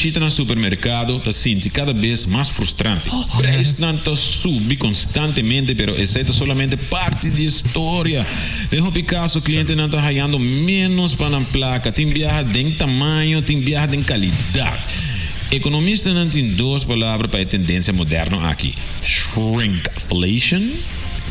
bishita na supermercado ta sinti cada bes mas frustrante. Prijsnan ta subi constantemente, pero esey ta solamente parti di e storia. Den hopi caso clientenan ta hayando menos pa nan placa, tin biaha den tamaño, tin biaha den calidad. Economistanan tin dos palabra pa e tendencia moderno aki, shrinkflation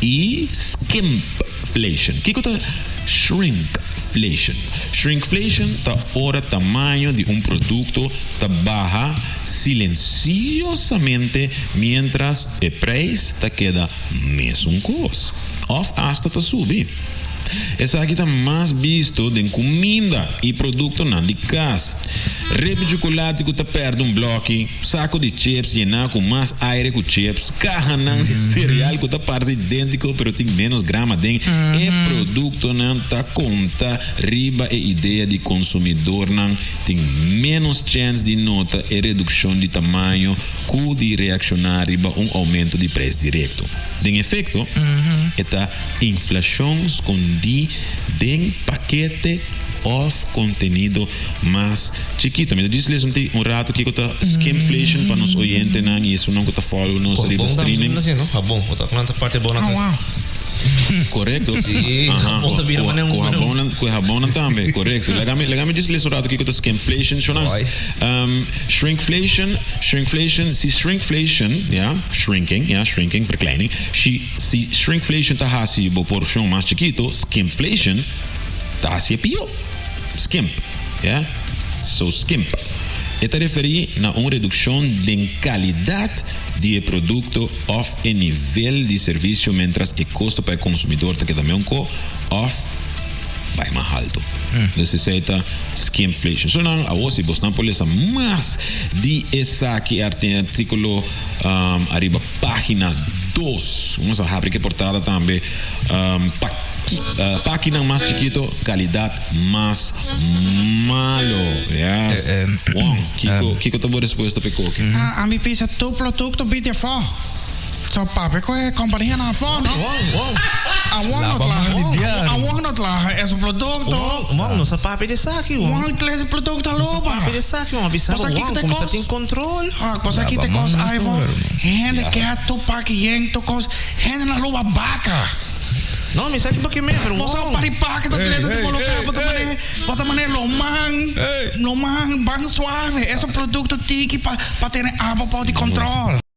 y skimpflation. Kico ta shrinkflation? Shrinkflation ta ora tamaño di un producto ta baha silenciosamente mientras e prijs ta keda mesun cos of hasta ta subi. Esaki ta mas bisto den cuminda y productonan di cas. Repi chocolate cu ta perde un bloki, saco di chips yena cu mas aire cu chips, cahanan di cereal cu ta parse identico pero tin menos grama den. E productonan ta conta riba e idea di consumidornan tin menos chens di nota e reduccion di tamaño cu di reacciona riba un aumento di prijs directo. Den efecto, e ta inflacion scondi den pakete of contenido mas chikito. Mi ta djis lesa un rato kiko ta skimpflation pa nos oyentenan y esunnan cu ta follow nos riba streaming. Habon, ota cu nan ta parti habon nan ta. Correcto. Sí, habon ta bira manera un. Cu habonnan, cu habonnan tambe, correcto. Laga mi, laga mi djis lesa un rato kiko ta skimpflation. Shonans, shrinkflation, shrinkflation, si shrinkflation, ya, shrinking, ya, shrinking, verkleining, si, si shrinkflation ta haci bo porcion mas chikito, skimpflation ta haci e pio. Skimp, ya, so skimp. E ta referí na un redukshon den kalidat di e produkto òf e nivel di servisio miéntras e kosto pa e konsumidor ta keda meunko òf bai mas haltu. Dus esei ta skimpflation. So nan awor si bosnan por lesa mas di esaki e artíkulo ariba página dos. Nos a habri ku e portada tambe pa. Pakinan mas chikito, calidad mas malo. Yes. Wong, kiko, kiko ta bo respuesta p'e koki? Ami pisa tur producto bidi afó. So papia cu e compania nan afó, no? Wong, wong. Awor no Laba traha. man di diario. Awor no traha esun producto. Wong, wong, nos a papia di esaki, wong. Wong clase di producto Nos a loba. papia di esaki, wong. A bisa Bosa bo, kiko wong, ta cuminsa cos? tin control. Ah, bosa Laba kita cos, man iPhone. hermano. Hende ke tur paki yen tur cos. Hende na loba baca. No, mi sa ki bo ke men, pero Bo sa wong. pari paki ta Hey, treta di hey, coloca, hey, bo ta hey. mane, bo ta mane lo man, Hey. lo man ban suave. Eso producto tiki pa pa tene abo bou di control.